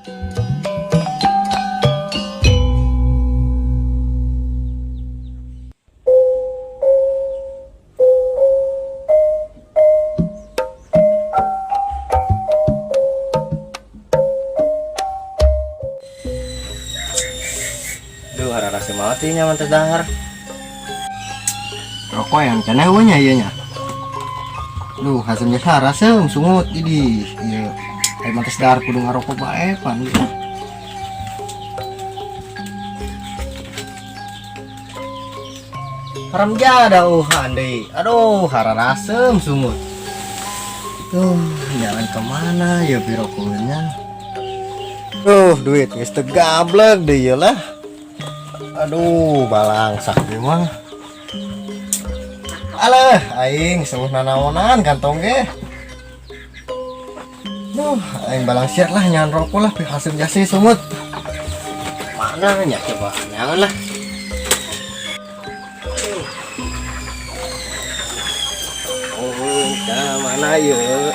Duh, hararasem banget nya mantas dahar. Rokok yang cenah we nya ieu nya. Duh, haseum geus harasem sungut idih. Ieu aya mantas dahar kudu ngarokok bae pan. Haram jadah uhan deui. Aduh, hararasem sungut. Tuh, jalan kemana ya birokoknya? Duh, duit geus teu gablek deui ieu lah. Aduh, balangsak ieu mah. Alah, aing seuh nanaonan kantong ge. Duh, aing balangsiat lah nyan rokok lah hasil jasi sumut. Mana nya coba nyangan lah. Oh, ka mana yeuh?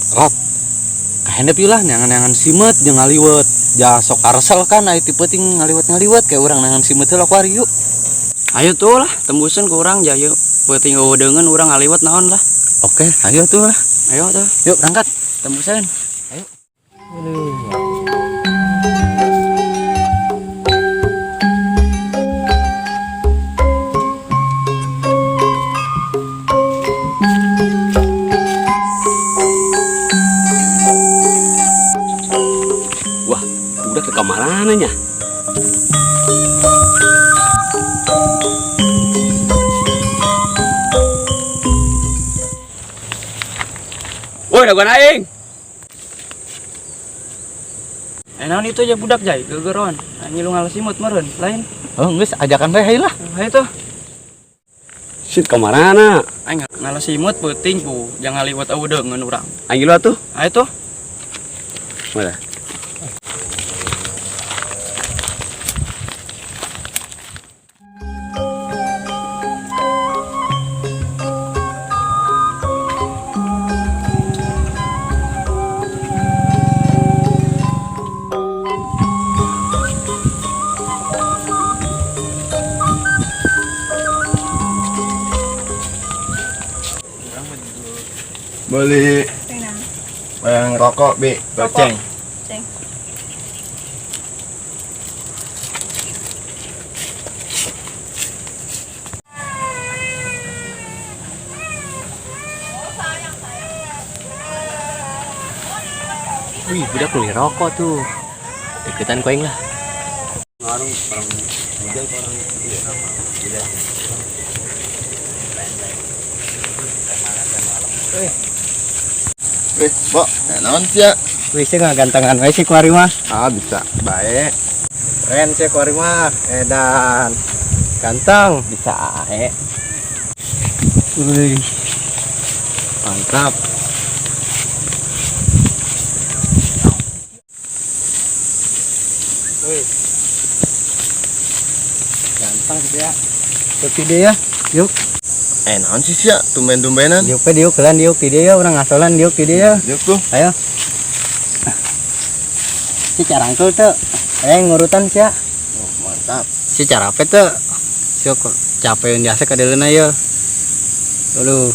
Rot, kahendep ieu lah neangan-neangan simeut jeung ngaliwet. Ja sok aresel kan aya ti peuting ngaliwet-ngaliwet kayak urang neangan simeut heula kuari yuk. Ayo tuh lah, tembusan ke urang ja yuk. Peuting eueudeungeun urang ngaliwet naon lah. Oke, ayo tuh lah. Ayo tuh. Yuk berangkat. Tembusan. Ayo. Aduh. Wah, udah ke kamarana nya. Woi, dagoan aing. Naon itu aja budak jai, gegeron. Ngilu ngalah simut meureun, lain. Oh, geus ajakan bae hayu lah. Hayu tuh. Sit kamarana. Aing ngalah simut peuting ku, jangan ngaliwet eueudeungeun urang. Aing ngilu atuh. Ayo tuh. Mana? Beli yang rokok, Bi, goceng. Ceng. Wih, budak beli rokok tuh. Ikutan koing lah. Wih, Bo, naon sih ya? Wih, sih ngagantengan we sih kuari mah. Ah, bisa. Baik. Keren sih kuari mah. Edan. Ganteng, bisa ae. Wih. Mantap. Wih. Ganteng sih ya. Yuk dia ya. Yuk. Naon sih sia? Tumben-tumbenan. Diuk we, diuk kelan diuk di dia urang ngasolan diuk di dia. Diuk tuh. Ayo. Si carangkul tuh. Ngurutan sia. Oh, mantap. Si carape tuh. Si kok capek jasa ka deuleuna ye. Aduh.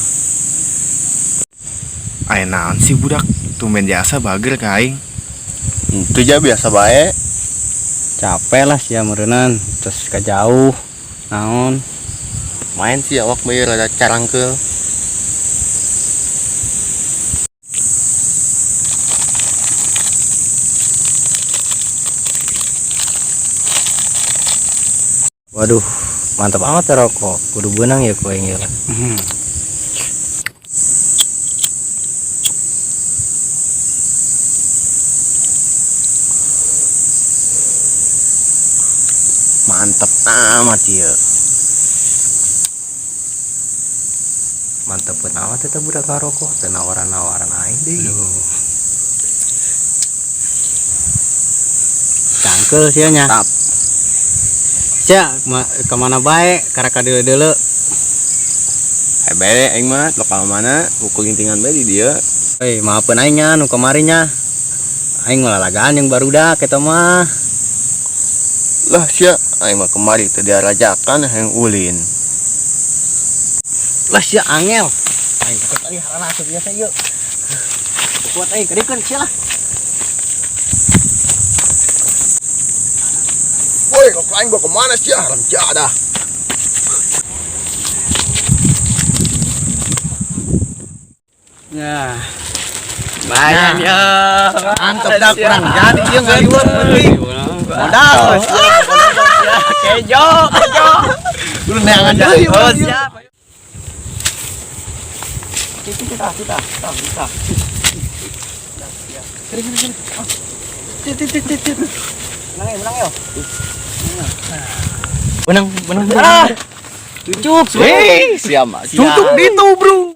Aya naon sih budak? Tumben jasa bager ka aing. Itu ja biasa bae. Capek lah sia meureunnan, terus ka jauh. Naon? Main sih awak mah rada carangkeul. Waduh, mantap amat ya rokok. Kudu beunang ya ku aing ieu. Mantep amat ieu. Mantep amat eta budak ngarokok teu nawaran-nawaran aing deui. Cangkeul sia nya. Tap. Sia ka mana bae karaka deuleu-deuleu. Hebere aing mah lokal mana pukul gintingan bae di dieu. Hei, maafeun aing nya nu kamari nya. Aing ngalalagaan yang barudak eta mah. Lah sia, aing mah kemari teu diarajakan hayang ulin. Lah sia angel. Aing takut euy harana asup biasa ieu. Kuat aing kedekeun sia lah. Woi, kok aing bawa kemana sia? Haram jadah. Nah. Lumayan ya. Mantep dah kurang jadi ieu ngaliwet penting. Modal. Kejo, kejo. Lu neangan deui. Oh, siap. Kita kita kita. Kiri. Menang yo. Menang, menang. Ah. Cucuk, Hei, siap. Cucuk ditu, Bro.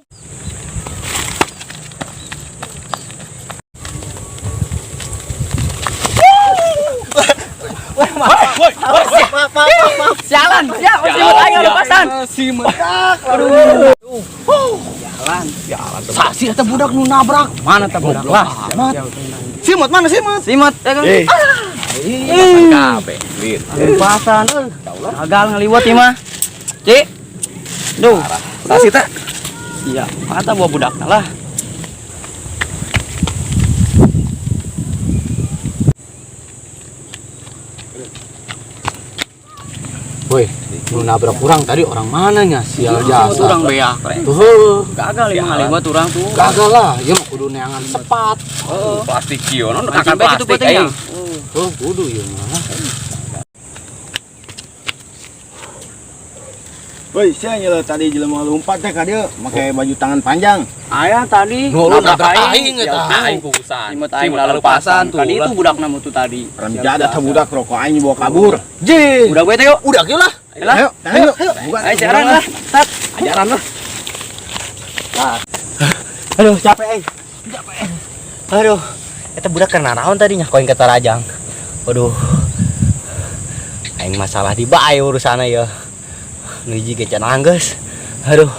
Maaf. Sialan, siap, simut aing lepasan. Aduh. Jalan, jalan. Sasi eta budak nu nabrak. Mana ta budak lah? Simut mana simut? Simut, ya kan? Kabeh. Lepasan, euy. Gagal ngaliwat ieu mah. Ci. Duh, Sasi teh. siap. Mata bawa budak lah. Woi, nu nabrak urang tadi orang mana nya? Sial jasa. Urang beak. Tuh, Gagal ieu ngaliwat urang tuh. gagal lah. Ieu mah kudu neangan sepat. Heeh. Plastik kieu non Mancing akan bae kitu plastik pentingnya. aing. Tuh, kudu ieu mah. Woi, sia nyela tadi jelema lompat teh ka dieu make baju tangan panjang. Aya tadi Nu lu nabrak aing eta. Aing pugusan. Simut aing lalepasan tuh. Tadi itu budak namu tuh tadi. Haram jadah tah budak rokok aing dibawa kabur. Je. Budak gue teh yuk. Udah kieu lah. Ayo lah. Ayo, tangan yuk. Buka. Ayo siaran lah. Tat. Ajaran lah. Aduh, capek aing. Capek. Aduh, eta budak keur naraon tadinya koin ke Tarajang. Waduh. Aing masalah di bae urusanna ya. Nu hiji ge can anggeus. Aduh.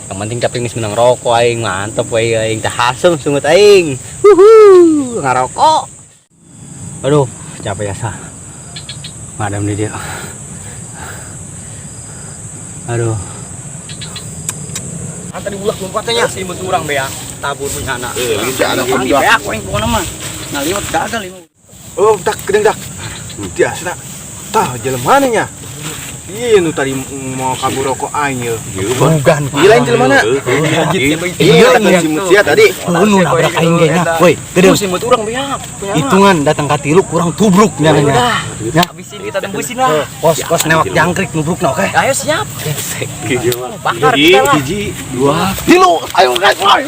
Yang penting capek geus menang rokok aing mantep we aing teh hasem sungut aing. Wuhu, ngarokok. Aduh, capek ya sah. Madam di dia. Aduh. Ah, tadi budak lompat teh nya. Simut urang beak. Tabur punya anak. Sia ada Lagi budak. beak aing pokona mah. Ngaliwat gagal ieu. Oh, dak gedeng dak. Biasa dak. Tah, jelema nya. Iya nu tadi mau kabur rokok aing ye. Bukan. Iya lain jelema na. Iya, iya simut sia tadi. Nu nabrak aing ge nya. Woi, gede. Simut urang beak. Hitungan datang ka tilu kurang tubruk nya nya. Udah. Habisin kita tembusin lah. Kos kos newak jangkrik nubrukna oke. Ayo siap. Bakar kita lah. Hiji, dua, Tilu, ayo guys, woi.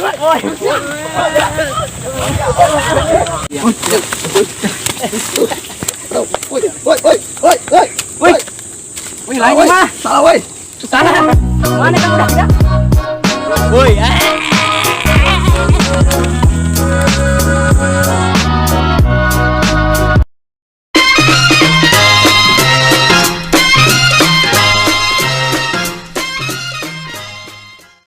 Woi, woi, woi, woi, woi. Woi. Wih, lain mah. Salah woi. Salah. Mana kan udah? Woi, eh.